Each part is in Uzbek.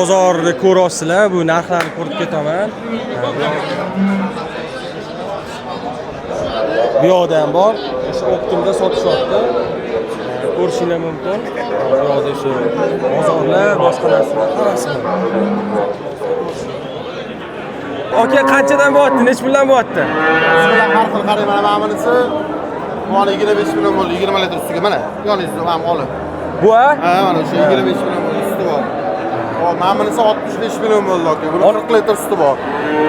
Bozorni ko'ryapsizlar, bu narxlarni ko'rib ketaman. Bu yoqda ham bor. O'sha optimda sotishyapti. Ko'rishinglar mumkin. Bu yoqda shu bozorlar, boshqa narsalar hammasi bor. Aka, qanchadan bo'lyapti? Necha puldan bo'lyapti? Sizlar har xil qarang, mana bunisi moli 25 million bo'ldi, 20 litr sutiga mana. Yoningizda mana olib. Bu ha? Ha, mana o'sha 25 million bo'ldi, suti bor. Hop, mana bunisi 65 million bo'ldi aka. Buni 40 litr suti bor.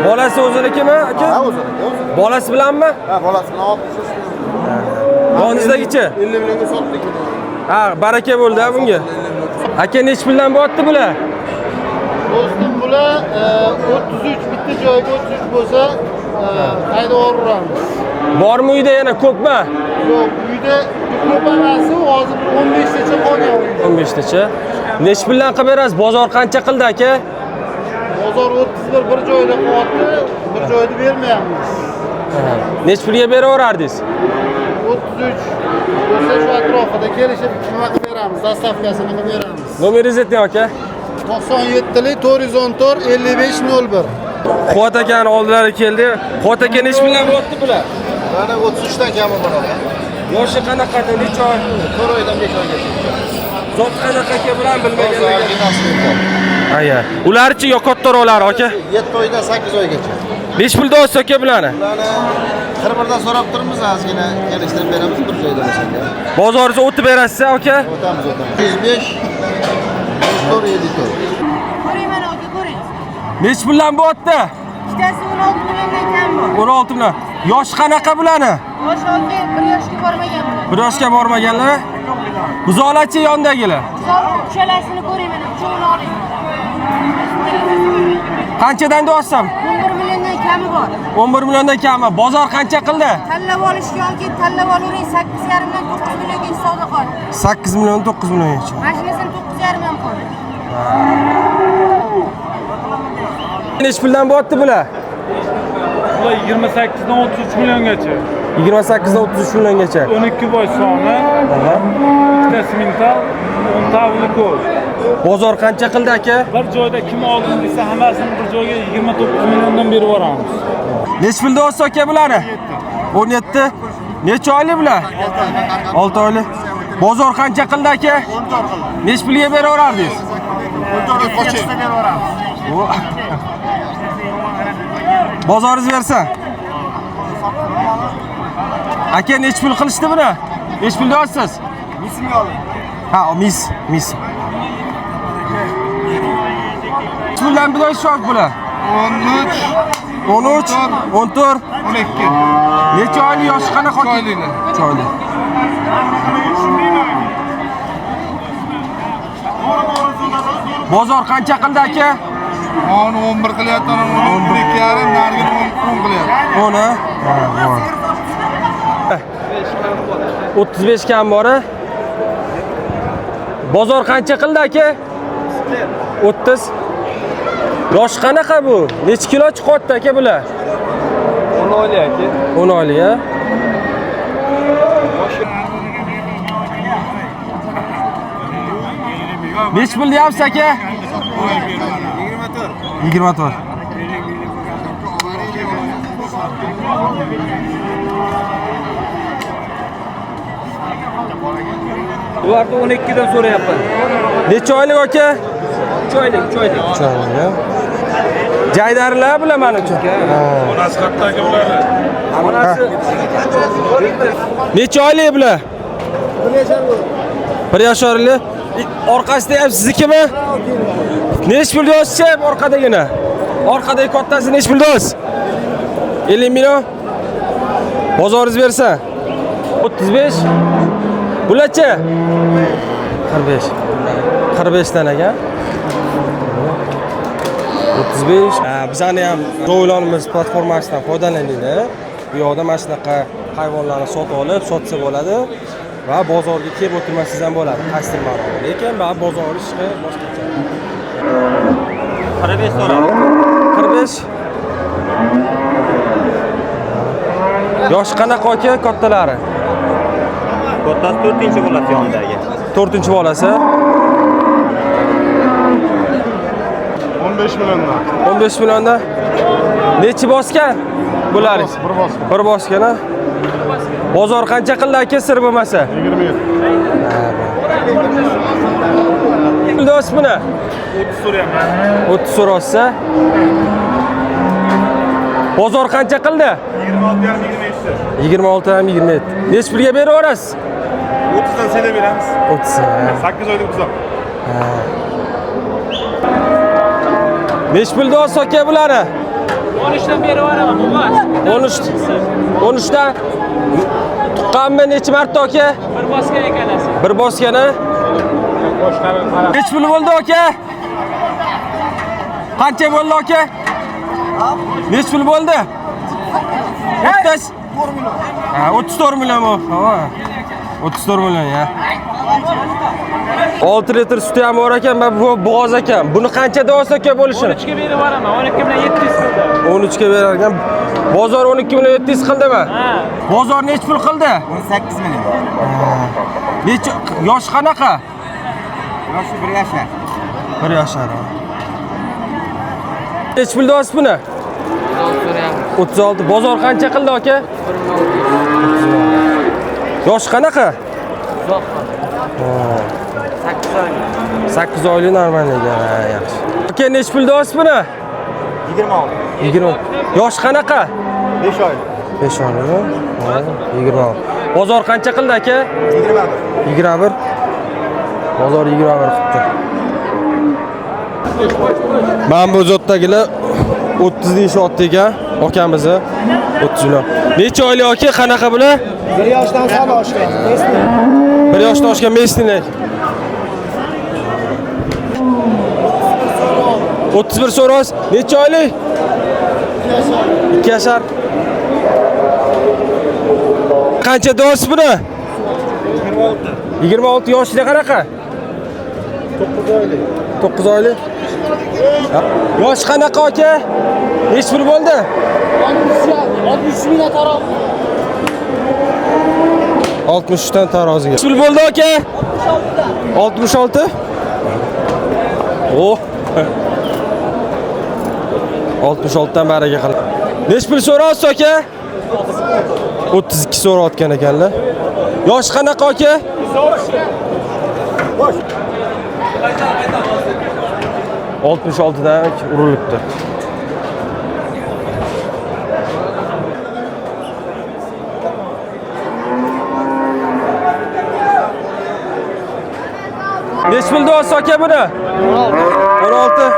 Bolasi o'zinikimi aka? Ha, o'ziniki, o'ziniki. Bolasi bilanmi? Ha, bolasi bilan 65 million. Yoningizdagichi? 50 millionga sotdik buni. Ha, baraka bo'ldi ha bunga. Aka, necha puldan bo'lyapti bular? Do'stim, bular 33, bitta joyga 33 bo'lsa, haydab. Bormi uyda yana ko'pmi? Yo'q, uyda ko'p emas, hozir bir 15 tacha qolgan uyda. 15 tacha. Necha puldan qilib berasiz? Bozor qancha qildi aka? Bozor 31 bir joyda qolyapti, bir joyda bermayapmiz. Necha pulga beraverardingiz? 33 bo'lsa shu atrofida kelishib nima qilib beramiz, dostavkasini qilib beramiz. Nomeringizni ayting aka. 97lik 414 55 01. Quvvat akani oldilari keldi. Quvvat aka, necha puldan bo'lyapti bular? Mana 33 dan kami bor aka. Yoshi qanaqa? Necha oy? 4 oydan 5 oygacha. Zot qanaqa aka bilan bilmaganlar. Aya. Ularchi yo kattaroqlari aka? 7 oydan 8 oygacha. Necha pulda olsiz aka bularni? Bularni 41 dan so'rab turibmiz, ozgina kelishtirib beramiz bir joyda bo'lsa aka. Bozoringizni o'tib berasiz aka? O'tamiz, o'tamiz. 105 104 54. Ko'ring mana aka, ko'ring. Necha puldan bo'lyapti? Ikkitasi 16 milliondan kam bor. 16 million. Yoshi qanaqa bularni? Yoshi aka 1 yoshga bormagan bular. Bir yoshga bormaganlar. Buzoqlarchi yondagilar? Buzoq uchalasini ko'ring mana, uchovini oling. Qanchadan deyapsam? 11 milliondan kami bor. 11 milliondan kami. Bozor qancha qildi? Tanlab olishga aka, tanlab olavering, 8,5 dan 9 millionga savdo qoldi. 8 million 9 milliongacha. Mashinasini 9,5 ham qoldi. Necha puldan bo'lyapti bular? Bular 28 dan 33 milliongacha. 28 dan 33 milliongacha. 12 boy soni, ikkita simental, 10 tavli ko'l. Bozor qancha qildi aka? Bir joyda kim oldim desa hammasini bir joyga 29 milliondan berib yuboramiz. Necha pulda olsa aka bularni? 17. Necha oylik bular? 6 oylik. Bozor qancha qildi aka? Necha pulga beraverardingiz? Bozoringiz bersa. Aka, necha pul qilishdi buni? Necha pulda olsiz? Mismga oling. Ha, mis, mis. Necha puldan bular shok bular? 13 13, 14, 12. Necha oylik, yoshi qanaqa? 3 oylik. 3 oylik. Bozor qancha qildi aka? 10 11 qilyapti, 11 yarim, narigini 10 qilyapti. 10 ha? Ha, bor. 35 kam bor. Bozor qancha qildi aka? 30. Yoshi qanaqa bu? Necha kilo chiqyapti aka bular? 10 oylik aka. 10 oylik, ha? Necha pul deyapsiz aka? 24. 24. Ularni 12 dan so'rayapman. Necha oylik aka? 3 oylik, 3 oylik. 3 oylik. Jaydarilar bular manimcha. Onasi qayerda aka ularni? Onasi Necha oylik bular? 1 yasharli. Orqasida ham siznikimi? Necha pul deyapsiz orqadagini? Orqadagi kattasi necha pul deyapsiz? 50 million. Bozoringiz bersa. 35. Bularchi? 45. 45 dan ekan. 35. Bizani ham Jo'ylonimiz platformasidan foydalaninglar. Bu yoqda mana shunaqa hayvonlarni sotib olib, sotsa bo'ladi va bozorga kelib o'tirmasangiz ham bo'ladi. Qaysidir ma'noda. Lekin baribir bozor ishi boshqacha. 45 so'radi. 45. Yoshi qanaqa aka kattalari? Kattasi 4-bolasi yonidagi. 4-bolasi. 15 milliondan. 15 milliondan. Nechi bosgan bular? Bir bosgan. Bir bosgan, ha? Bozor qancha qildi aka, sir bo'lmasa? 27. Do'st buni 30 so'rayapman. 30 so'rasa. Bozor qancha qildi? 26,5 27. 26 ham 27. Nechi pulga berib yuborasiz? 30 dan sena beramiz. 30. 8 oylik buzoq. Nechi pul deyapsiz aka bularni? 13 dan berib yuboraman, bo'lmas. 13. 13 dan. Tuqqanmi nechi marta aka? Bir bosgan ekanasiz. Bir bosgan, ha? Nechi pul bo'ldi aka? Qancha bo'ldi aka? Nechi pul bo'ldi? 30. Ha, 34 million bu. Ha. 34 million ya. 6 litr suti ham bor ekan, mana bu bo'g'oz ekan. Buni qancha deyapsiz aka bo'lishini? 13 ga berib yuboraman. 12 bilan 700 qildi. 13 ga berar ekan. Bozor 12 million 700 qildimi? Ha. Bozor nechi pul qildi? 18 million. Necha yosh qanaqa? Yoshi 1 yashar. 1 yashar. Nechi pul deyapsiz buni? 36. Bozor qancha qildi aka? Yosh qanaqa? 8 oylik. 8 oylik normal ekan, ha, yaxshi. Aka, nechi pul deyapsiz buni? 26. 20. Yosh qanaqa? 5 oylik. 5 oylik. Ha, 26. Bozor qancha qildi aka? 21. 21. Bozor 21 qilibdi. Mana bu zotdagilar 30 deyishyapti ekan akamizni. 30 million. Necha oylik aka, qanaqa bular? 1 yoshdan sal oshgan. 1 yoshdan oshgan местный. 31 so'raysiz. Necha oylik? 2 yashar. Qancha deyapsiz buni? 26. 26 yoshida qanaqa? 9 oylik. 9 oylik. Yosh qanaqa aka? Nechi pul bo'ldi? 63 ming tarozi. 63 dan taroziga. Nechi pul bo'ldi aka? 66. Oh. 66 dan baraka qil. Nechi pul so'rayapsiz aka? 32 so'rayotgan ekanlar. Yosh qanaqa aka? 66 dan urilibdi. Nechi pul deyapsiz aka buni? 16.